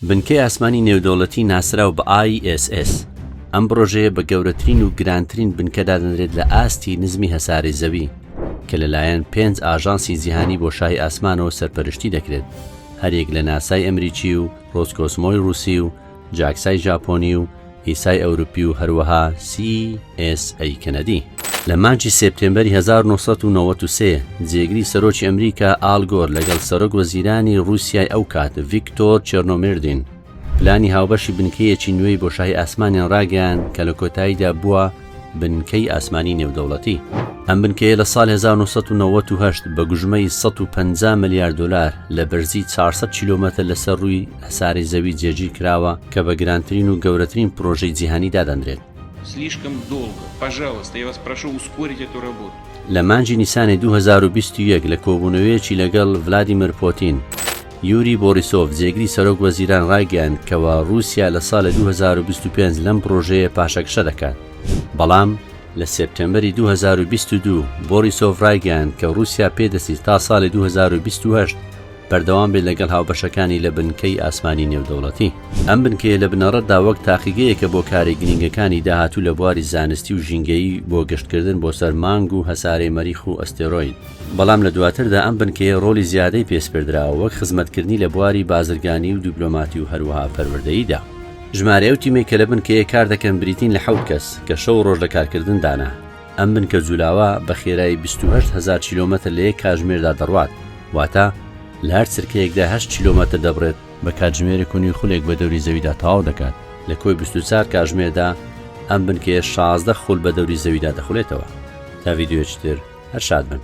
بنکەی ئاسمانی نێودەوڵەتی ناسراو بە ISS، ئەم پڕۆژەیە بە گەورەترین و گرانترین بنکە دادەنرێت لە ئاستی نزمی هەسارەی زەوی، کە لەلایەن پێنج ئاژانسی جیهانی بۆشایی ئاسمانەوە سەرپەرشتی دەکرێت، هەریەک لە ناسای ئەمریکی و ڕۆسکۆسمۆی ڕووسی و جاکسای ژاپۆنی و ئیسای ئەوروپی و هەروەها سی ئێس ئەی کەنەدی. لە مانگی سێپتێمبەری 1993 جێگری سەرۆکی ئەمریکا ئال گۆر لەگەڵ سەرۆک وەزیرانی ڕووسیای ئەو کات ڤیکتۆر چێرنۆمیردین پلانی هاوبەشی بنکەیەکی نوێی بۆشایی ئاسمانیان ڕاگەیاند کە لە کۆتاییدا بووە بنکەی ئاسمانی نێودەوڵەتی. ئەم بنکەیە لە ساڵی 1998 بە گوژمەی 150 ملیار دۆلار لە بەرزی 400 کیلۆمەتر لەسەر ڕووی هەسارەی زەوی جێگیر کراوە کە بە گرانترین و گەورەترین پرۆژەی جیهانی دادەنرێت. Слишком долго. Пожалуйста, я вас прошу ускорить эту работу. لە مانگی نیسانی 2021 لە کۆبوونەوەیەکی لەگەڵ ڤلادیمیر پۆتین، یوری بۆریسۆڤ جێگری سەرۆک وەزیران ڕایگەیاند کەوا ڕووسیا لە ساڵی 2025 لەم پڕۆژەیە پاشەکشە دەکات. بەڵام لە سێپتێمبەری 2022 بۆریسۆڤ ڕایگەیاند کە ڕووسیا پێدەچیت تا ساڵی 2028 بەردەوام بێت لەگەڵ هاوبەشەکانی لە بنکەی ئاسمانی نێودەوڵەتی. ئەم بنکەیە لە بنەڕەتدا وەک تاقیگەیەکە بۆ کارە گرینگەکانی داهاتوو لە بواری زانستی و ژینگەیی بۆ گەشتکردن بۆ سەر مانگ و هەسارەی مەریخ و ئەستێرۆید. بەڵام لە دواتردا ئەم بنکەیە ڕۆڵی زیادەی پێ سپێردراوە وەک خزمەتکردنی لە بواری بازرگانی و دیپلۆماتی و هەروەها پەروەردەییدا. ژمارەی ئەو تیمەی کە لە بنکەیە کار دەکەن بریتین لە حەوت کەس کە شەو و ڕۆژ لە کارکردندانە. ئەم بنکە جولاوە بە خێرایی 28 هەزار کیلۆمەتر لە یەک کاژمێردا دەڕوات، واتە لە هەر چرکەیەکدا هەشت کیلۆمەتر دەبڕێت، بە کاتژمێرێک و نیو خولێک بە دەوری زەویدا تەواو دەکات، لە کۆی 24 کاژمێردا ئەم بنکەیە 16 خول بە دەوری زەویدا دەخولێتەوە. تا ڤیدیۆیەکی تر هەر شاد بن.